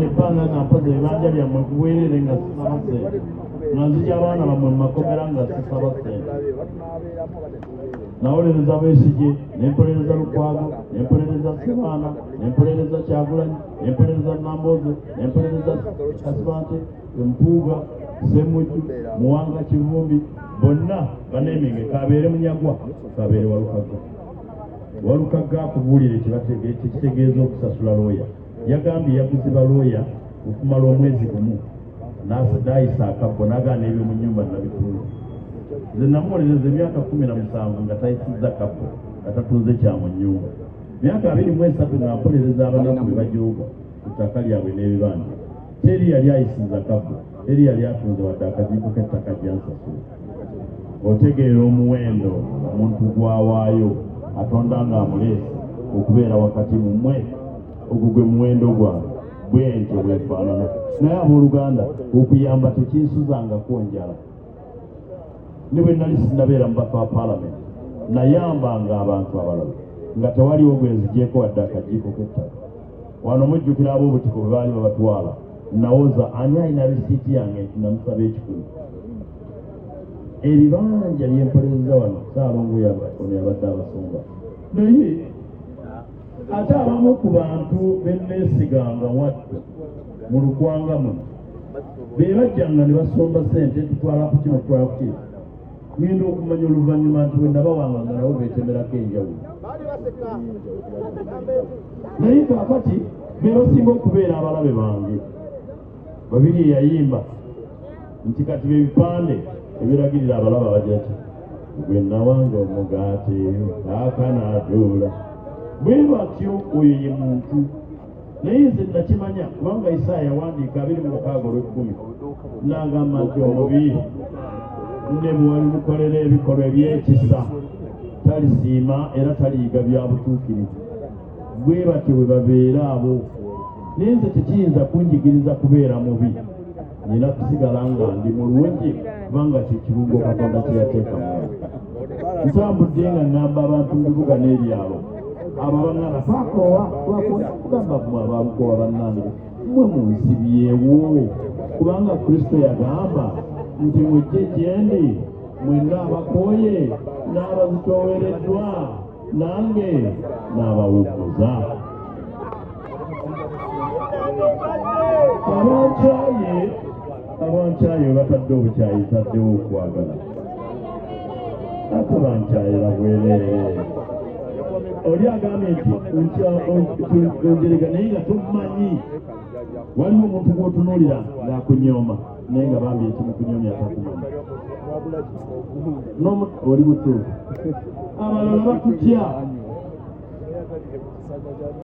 wano ebbanga nga mpoza ebibanja byammwe ku bwereere nga sisaba ssente, nga nzija abaana bammwe mu makomera nga sisaba ssente. Nawolereza Besigye, ne mpolereza Lukwago, ne mpolereza Ssebaana, ne mpolereza Kyagulanyi, ne mpolereza Nambooze, ne mpolereza Kasibante, Mpuuga, Ssemujju, Muwanga Kivumbi, bonna baneeminge, kabeere Munyagwa, kabeere Walukagga. Walukagga akubuulire kyekitegeeza okusasula looya. Yagambye yaguze balooya okumala omwezi gumu n'ayisa akabbo n'agaana eby'omu nnyumba nabitunda. Nze namuwolereza emyaka 17 nga tayisizza kabbo, nga tatunze kya mu nnyumba. Myaka 23 nga mpolereza abanaku be bajooga ku ttaka lyabwe n'ebibanja. Teri yali ayisizza kabbo, teri yali atunze wadde akajiiko k'ettaka gyansasula. Otegeera omuwendo omuntu gw'awaayo Katonda ng'amuleese okubeera wakati mu mmwe? Ogwo gwe muwendo gwange, bwe ntyo bwe nfaanana. Naye abooluganda, okuyamba tekinsuzangako njala. Ne bwe nali sinnabeera mubaka wa Paalamenti, nayambanga abantu abalala nga tewaliwo gwe nzigyeko wadde akajiiko k'ettaka. Wano mujjukira ab'obutiko bwe baali babatwala, nawoza ani alina risiiti yange nti namusaba ekikumi. Ebibanja bye mpolereza wano, Ssaalongo ono yabadde abasonga. Naye ate abamu ku bantu be nneesiganga wattu mu lukwanga muno be bajjanga ne basomba ssente, tutwala ku kino, tutwala ku kino. Ngenda okumanya oluvannyuma nti bwe nabawanga nga nabo beetemerako enjawulo. Naye kaakati be basinga okubeera abalabe bange. Babirye yayimba nti kati bye bipande ebiragirira abalabe abagira ki gwe nawanga omugaati kaakano aduula. Bwe batyo oyo ye muntu. Naye nze nakimanya kubanga Isaaya yawandiika 26 olw'ekkumi n'agamba nti omubi ne bw'olimukolera ebikolwa eby'ekisa talisiima era taliyiga bya butuukirivu. Bwe batyo bwe babeera abo. Naye nze tekiyinza kunjigiriza kubeera mubi. Nina kusigala nga ndi mulungi kubanga kye kirungo Katonda kye yateeka mu nze. Ntambudde nga ŋŋamba abantu mu bibuga n'ebyalo. Abo abaŋŋamba twakoowa, twakoowa, kugamba mmwe abamukoowa bannange, mmwe munsibyewo. Kubanga Kristo yagamba nti mujje gye ndi mwenna abakooye n'abazitoowereddwa, nange n'abawummuza. Abankyaye, abankyaye we batadde obukyayi ntaddewo okwagala, ate bankyayira bwereere. Oli agambye nti onjerega naye nga tomanyi. Waliwo omuntu gw'otunuulira ng'akunyooma naye nga bambi ekimukunyoomya takumanyi. Oli mutuufu. Abalala batutya.